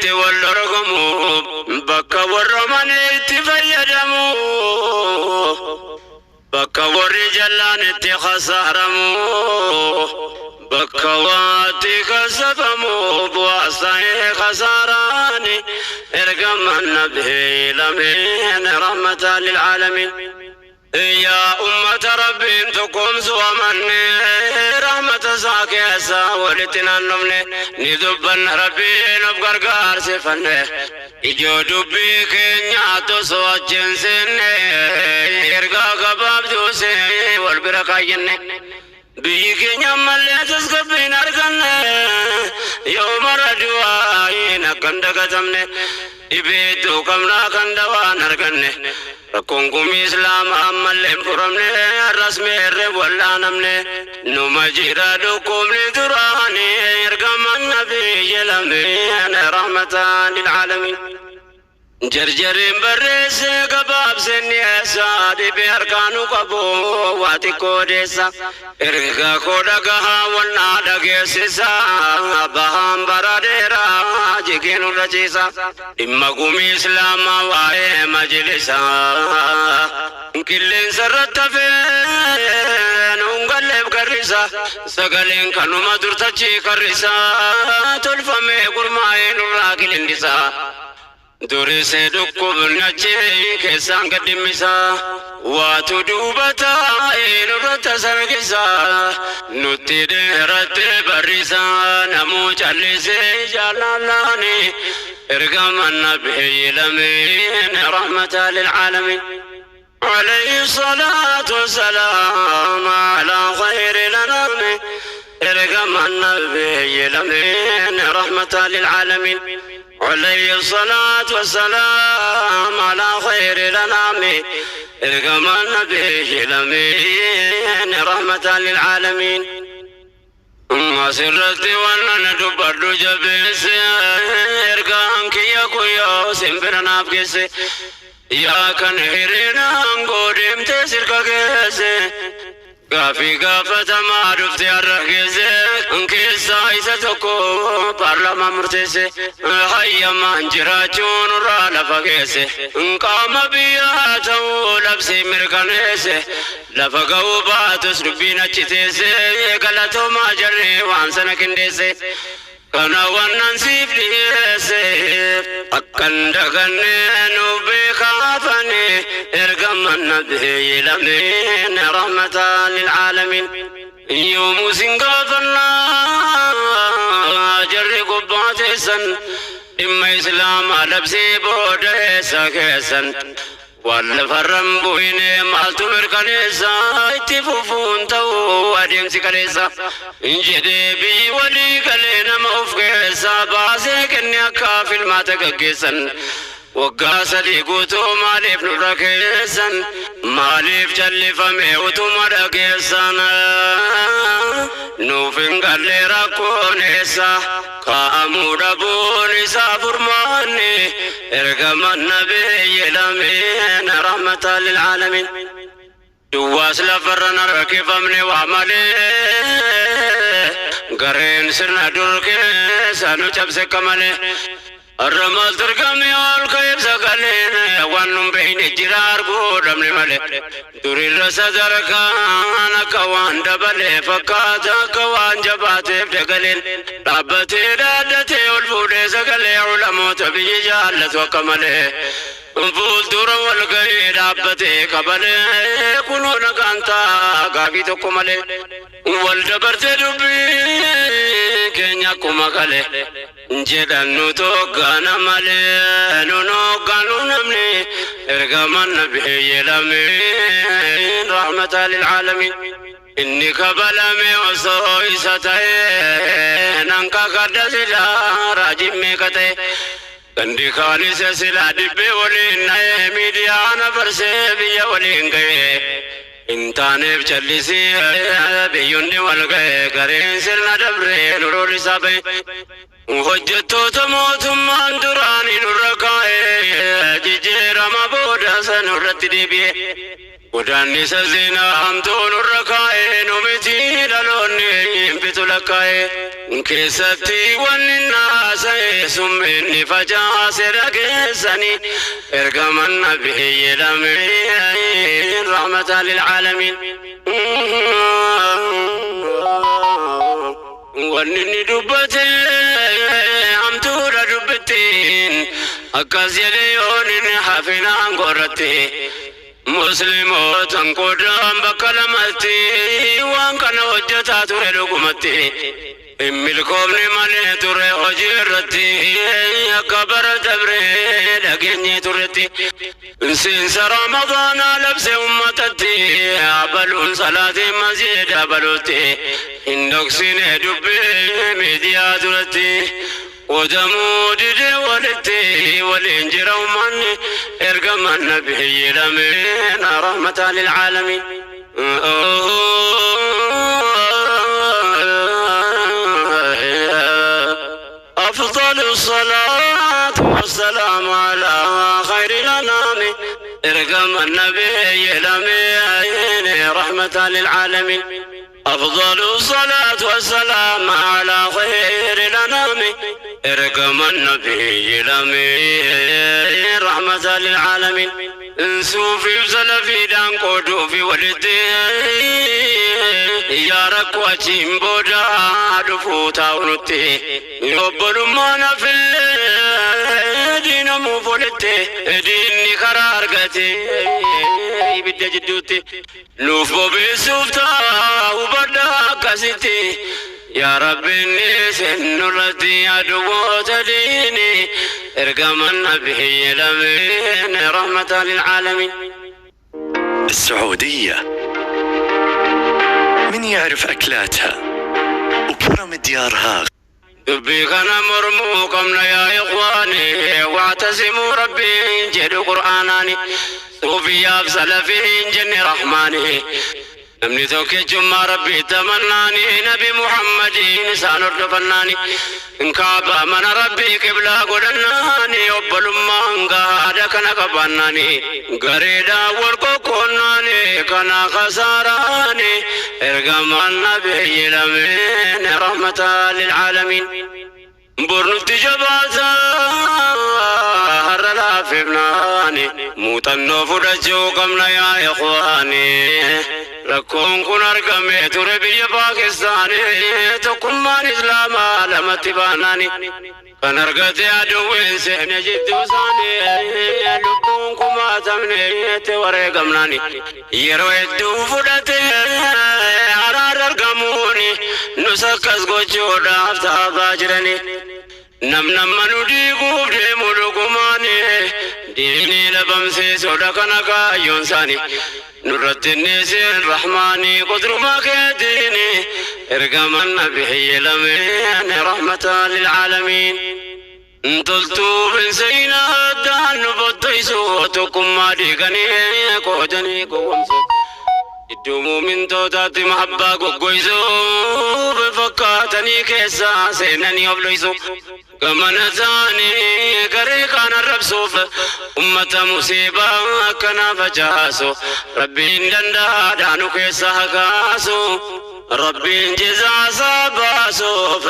itti wal dorgomu, bakka warroomani itti fayyadamu, bakka warri jallaan itti khasaaramu, bakka waatti kasabamu, bu'aas ta'ee khasaaraani, ergamaan nabii lameen rahmatan lilcaalamiin. Yaa ummata Rabbiin tokkoomsu amanne, rahmata isaa keessa walitti naannofne, ni dubbanna Rabbiin of gargaarsifanne. Ijoo dubbii keenyaa osoo achi hin seenne, ergaa gabaabduu see wal bira kaayyenne. Biyyi keenya ammallee tasgabbiin arganne, yoo mara du'aayin akka hin dagatamne. Dhibeettuu qabnaa kan dawaan arganne, rakkoon gumii Islaamaa ammallee hin furamne, har'as meerre wal'aanamne. Numa jira dhukkubni duraani, ergamaan nabiyyi lameen rahmatan lilcaalamiin. Jarjareen barreessee gabaabseen dhiyeessa, dhibee harkaanu qabu waa xiqqoo odeessa. Erga koo dhagahaa wannaa dhageessisa, bahaan bara dheeraa jigee nurra ciisa. Dhimma gumii Islaamaa waa'ee majlisa qilleensa irratti hafee nuun galleef garrisa. Sagaleen kanuma durtachii karrisa, tolfamee gurmaa'ee nurraa qilindisa. Durisee dhukkubni achi keessaan gad dhimmisa. Waatu duuba taa'ee nurratti sargisa. Nutti dheeratte barrisa, namuu callisee jaalalaani. Ergamaan nabiyyi lameen rahmata lilcaalamiin. عليه الصلاة والسلام على خير الأنام، ارقم النبي الأمين رحمة للعالمين. عليه الصلاة والسلام على خير الأنام، ارقم النبي الأمين رحمة للعالمين. Asirratti waan dubbadhu jabeesse, ergaan kiyya kuyyoo simbira naaf geesse. Yaa kan hiriiraan deemtee sirka geesse, gaafii gaafatamaa dhufte har'a geesse, keessaa isa tokko paarlaamaa murteesse. Hayyamaan jiraachuun irraa lafa geesse, qaama biyyaa ta'uu labsii mirkaneesse. Lafa ga'uu baatus dubbiin achi teesse, galatoomaa jarree waan sana qindeesse. Kana wannan siif dhiyeesse akkan daganne nu beekaafane, ergaman nabiyyi lameen rahmatan lilcaalamiin. Yoomuu sin gaafannaa jarri gubbaa teessan, dhimma Islaamaa labsii booda eessa keessan? Waan lafarran bu'ine maaltu mirkaneessa, itti fufuun ta'uu adeemsi kaleessa? Jedhee biyyi walii galee nama of keessa baasee kenne akka filmaata gaggeessan. Waggaa 3 guutuu maaliif nurra keessan? Maaliif callifame utuma dhageessan? Nuuf hin galle rakkoon eessa, kaa'amuu dhabuun isaa furmaanni, ergaman nabiyyi lameen rahmatan lilcaalamiin. Duwwaas lafarran harkifamne waa malee, gareen sirna dur keessa nu cabse akka malee. Har'a maal targamee ol ka'eef sagaleen, waan nun beekne jira arguu dhabne malee. Durirra sadarkaan akka waan dabalee fakkaata, akka waan jabaateef dagaleen. Dhaabbatee dhaaddatee ol fuudhee sagalee, ulamoota biyyi jaallatu akka malee. Fuuldura wal ga'ee dhaabbatee qabalee, kunoo nagaan ta'a gaafii tokko malee. Wal dabartee dubbii keenya akkuma kale jedhan, nu toggana malee nu nogganu namni, ergaman nabiyyi lameen rahmata lilcaalamiin. Inni kabalame osoo isa ta'e, nan kakadha silaa raajiin meeqa ta'e. Gandi kaanis silaa dhibbee waliin na'ee, miidiyaa na farsee biyya waliin ga'e. Hin taaneef callisii biyyundi wal ga'e, gareen sirna dabree nuroon isaa ba'e. Hojjettoota mootummaan duraanii nurra kaa'e, jijjiirama booda san irratti deebi'e. Godaannisa zinaa hamtuu nurra kaa'ee nu miti dhaloonni hin bitu lakkaa'ee. Keessatti wanni naasa'e summinni facaase dhageessanii ergaman nabiyyi lameen rahmatan lilcaalamiin. Wanni inni dubbate hamtuudha dubbittiin akkas jedhe yoon inni hafinaan gorratti. Muslimootan qodaan bakka lamatti waan kana hojjetaa ture dhugumatti. Hin milkoomne malee ture hojii irratti akka bara dabree dhageenyee turretti. Seensa Ramadaanaa labse ummatatti abaluun salaatii masjiida abaluutti hin dhoksine dubbii miidiyaa duratti. Qodamuu didee walitti waliin jira ummanni ergaman nabiyyi lameen rahmatan lilcaalamiin. أفضل الصلاة والسلام على خير الأنام ارقم النبي الأمين رحمة للعالمين. أفضل الصلاة والسلام على خير الأنام ارقم النبي الأمين رحمة للعالمين. صوفي وسلفي دان قدو في ولدي يا ركواتين بودا دفوتا ونتي obbolummaan hafillee diina muuf walitti diinni karaa argate ibidda jidduutti nuuf bobeessuuf ta'a hubadhaa akkasitti. Yaa Rabbi inni nurratti aduwwoota diini ergaman nabiyyi lameen rahmatan lilcaalamiin. السعودية من يعرف أكلاتها وكرم ديارها. Dubbii kana mormuu qabna yaa ikhwaani, wactasimuu rabbiin jedhu qur'aanaani, suufiyyaaf salafiin jenne rahmaani. Namni tokkichummaa rabbii tamannaani, nabi Muhammadiin isaan hordofannaani, kaaba mana rabbii qiblaa godhannaani, obbolummaan gahaadha kana qabaannaani, gareedhaan wal qoqqoonnaani, kana khasaaraani, ergamaan nabiyyi lameen rahmatan lilcaalamiin. Bornutti jabaata har'a laafifnaani, muuxannoo fudhachuu qabna yaa ikhwaani. Rakkoon kun argame ture biyya Paakistaani, tokkummaan Islaamaa lamatti baanaani. Kan argate aduwwiin seene jidduu isaanii, lubbuun kumaatamne itti wareegamnaani. Yeroo hedduu fudhate araarri argamuuni, nus akkas gochuudhaaf taabaa jirani. Namnamma nu diiguuf deemu dhugumaani, diinii dhabamsiisuudha kana kaayyoon isaanii. Nurratti innisin rahmaanii qudrumaa keetiini ergaman nabiyyi lameen rahmatan lilcaalamiin. Toltuu binseenaa addaan nu bottoysu tokkummaa diiganii qoodanii gowwomsu. Iddoo muumintootaatti mahabbaa goggoysu fakkaatanii keessaa seenanii of dhoysu. Gamana isaanii garee kaan arrabsuuf ummata musiibaa akkanaa facaasu. Rabbiin danda'aadhaa nu keessaa haa kaasu. Rabbiin jizaasaa baasuuf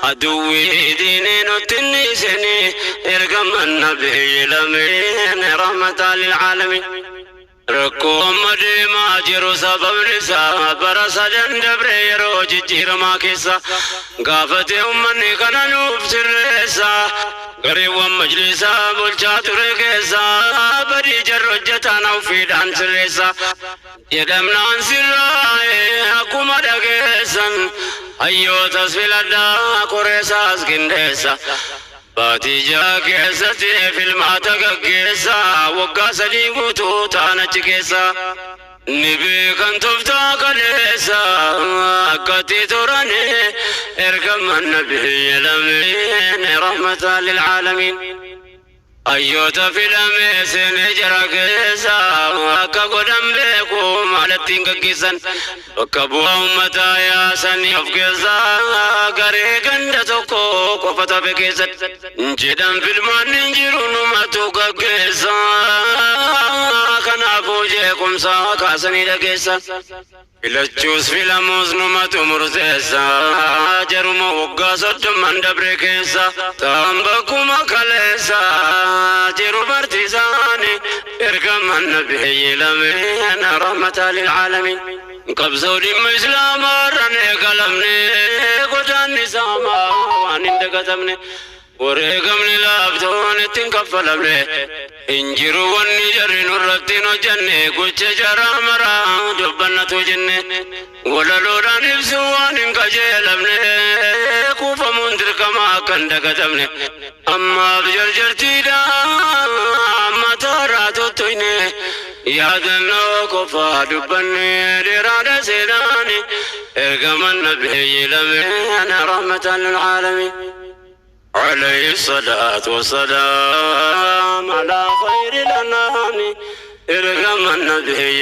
aduwwii diinii nutti hin dhiisini ergaman nabiyyi lameen rahmatan lilcaalamiin. Rakkoo amma deemaa jiru sababni isaa bara sadan dabre yeroo jijjiiramaa keessa gaafate ummanni kana nuuf sirreessa. Gareewwan majlisaa bulchaa ture keessa badii jarri hojjetan ofiidhaan sirreessa. Jedhamnaan sirraa'e akkuma dhageessan hayyootas filadhaa koreessaas qindeessa. Baatii ja'a keessatti filmaata gaggeessa waggaa 3 guutuu ta'an achi keessa. Ni beekan tooftaa kaleessa akkatti turani ergaman nabiyyi lameen rahmatan lilcaalamiin. Hayyoota filamee seenee jara keessa akka godhan beeku maalattiin gaggeessan bakka bu'aa uummataa yaasanii of keessaa garee ganda tokko qofa tafe keessatti jedhan filmaan hin jiru numatu gaggeessa kanaafuu jeequmsa kaasanii dhageessa. Filachuus filamuus numatu murteessa jaruma waggaa 30n dabre keessa ta'an bakkuma kaleessa jiru bartiisaani ergaman nabiyyi lameen rahmata lilcaalamiin. Qabsoo dhimma islaamaa irraan eegalamne godaanni saamaa waan hin dagatamne. Wareegamni laaftoon ittiin kaffalamne hin jiru wanni jarri nurratti hin hojjenne gocha jaraa maraa dubbannatu jenne walaloodhaan ibsu waan hin qajeelamne kuufamuun dirqama akka hin dagatamne ammaaf jarjartiidha mataarraa tottoyne yaadannoo qofaa dubbanne dheeraadha seenaani ergaman nabiyyi lameen rahmatan lilcaalamiin. عليه الصلاة والسلام على خير الأنام إرغم النبي.